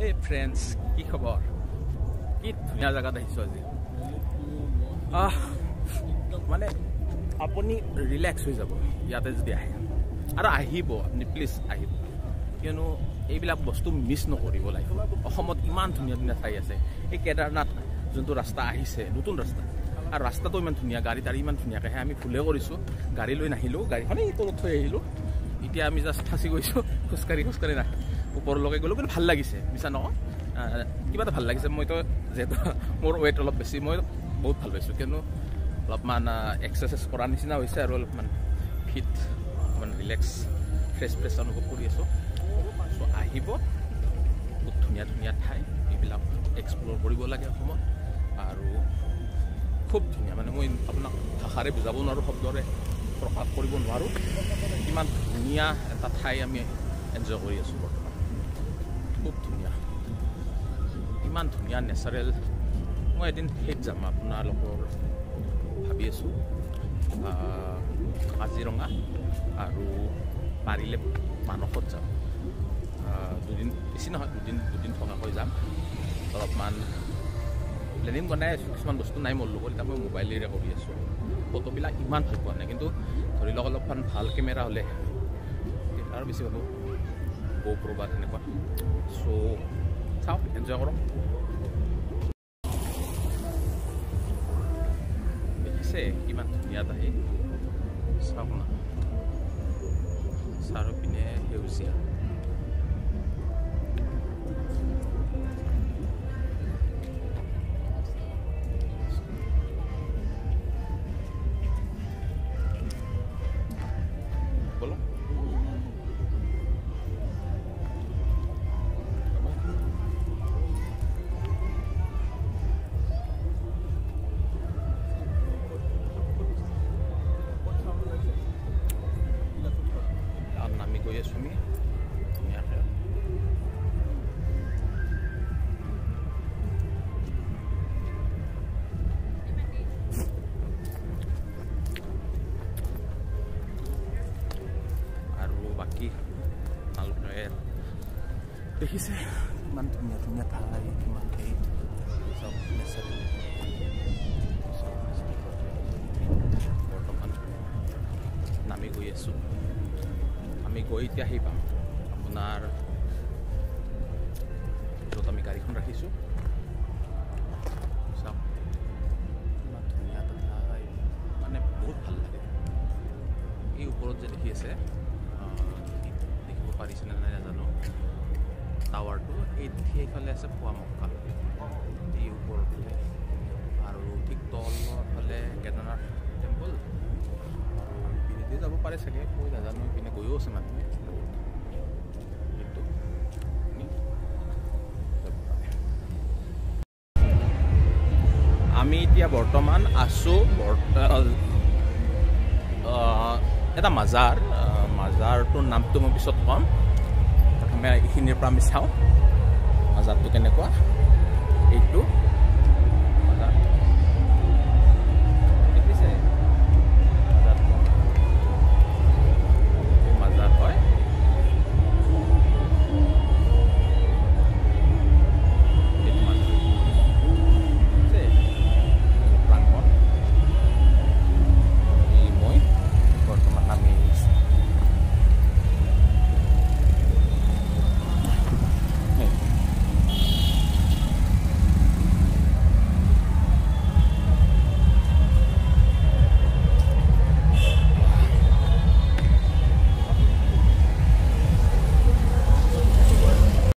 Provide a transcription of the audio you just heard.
এই ফ্ৰেণ্ডছ, কি খবৰ? কি ধুনীয়া জেগাত আহিছোঁ আজি। মানে আপুনি ৰিলেক্স হৈ যাব ইয়াতে যদি আহে। আৰু আহিব আপুনি, প্লিজ আহিব, কিয়নো এইবিলাক বস্তু মিছ নকৰিব লাইফত। অসমত ইমান ধুনীয়া ধুনীয়া ঠাই আছে। এই কেদাৰনাথ যোনটো ৰাস্তা আহিছে, নতুন ৰাস্তা, আৰু ৰাস্তাটো ইমান ধুনীয়া, গাড়ী তাড়ী ইমান ধুনীয়াকৈ আহে। আমি ভুলে কৰিছোঁ, গাড়ী লৈ নাহিলোঁ, গাড়ীখন এই তলত থৈ আহিলোঁ। এতিয়া আমি জাষ্ট ফাঁচি গৈছোঁ, খোজকাঢ়ি খোজকাঢ়ি না ওপৰলৈকে গ'লোঁ। কিন্তু ভাল লাগিছে, মিছা নকওঁ, কিবা এটা ভাল লাগিছে। মইতো যিহেতু মোৰ ৱেইট অলপ বেছি, মই বহুত ভাল পাইছোঁ, কিয়নো অলপমান এক্সাৰচাইজ কৰা নিচিনা হৈছে আৰু অলপমান ফিট, অলপমান ৰিলেক্স, ফ্ৰেছ ফ্ৰেছ অনুভৱ কৰি আছোঁ। চ' আহিব, বহুত ধুনীয়া ধুনীয়া ঠাই, এইবিলাক এক্সপ্ল'ৰ কৰিব লাগে অসমত। আৰু খুব ধুনীয়া, মানে মই আপোনাক ভাষাৰে বুজাব নোৱাৰোঁ, শব্দৰে প্ৰকাশ কৰিব নোৱাৰোঁ কিমান ধুনীয়া এটা ঠাই আমি এনজয় কৰি আছোঁ বৰ্তমান। খুব ধুনীয়া, ইমান ধুনীয়া নেচাৰেল। মই এদিন সেইত যাম আপোনালোকৰ, ভাবি আছোঁ কাজিৰঙা আৰু পাৰিলে মানসত যাম। দুদিন, বেছি নহয়, দুদিন থকাকৈ যাম। অলপমান প্লেনিং বনাই আছোঁ, কিছুমান বস্তু নাই মোৰ লগত, এতিয়া মই মোবাইলেৰে কৰি আছোঁ। ফটোবিলাক ইমান ভাল পোৱা নাই, কিন্তু ধৰি লওক অলপমান ভাল কেমেৰা হ'লে আৰু বেছি ভাল হ'ব, GoPro বা তেনেকুৱা। চ' চাওক, এনজয় কৰক। দেখিছে কিমান ধুনীয়া ঠাই, চাওক না, চাৰিওপিনে সেউজীয়া। নামি গৈ আছোঁ আমি ধুনীয়াকৈ। আৰু বাকী আপোনালোকে দেখিছে কিমান ধুনীয়া ধুনীয়া ঠাই, কিমান সেই চব নেচাৰেল। বৰ্তমান নামি গৈ আছোঁ আমি। গৈ এতিয়া সেই পাম আপোনাৰ য'ত আমি গাড়ীখন ৰাখিছোঁ। চাওক ইমান ধুনীয়া এটা ঠাই, মানে বহুত ভাল লাগে। এই ওপৰত যে দেখি আছে, দেখিব পাৰিছেনে নাই নাজানো, টাৱাৰটো, এই সেইফালে আছে পোৱামক্কা, এই ওপৰৰ ফালে। আৰু ঠিক তলৰ ফালে কেদাৰনাথ টেম্পল। আৰু ইপিনেদি যাব পাৰে চাগে, মই নাজানো, ইপিনে গৈও আছে মানুহে বহুত, কিন্তু যাব পাৰে। আমি এতিয়া বৰ্তমান আছোঁ এটা মাজাৰ, মাজাৰটোৰ নামটো মই পিছত ক'ম। প্ৰথমে এইখিনিৰ পৰা আমি চাওঁ মাজাৰটো কেনেকুৱা। এইটো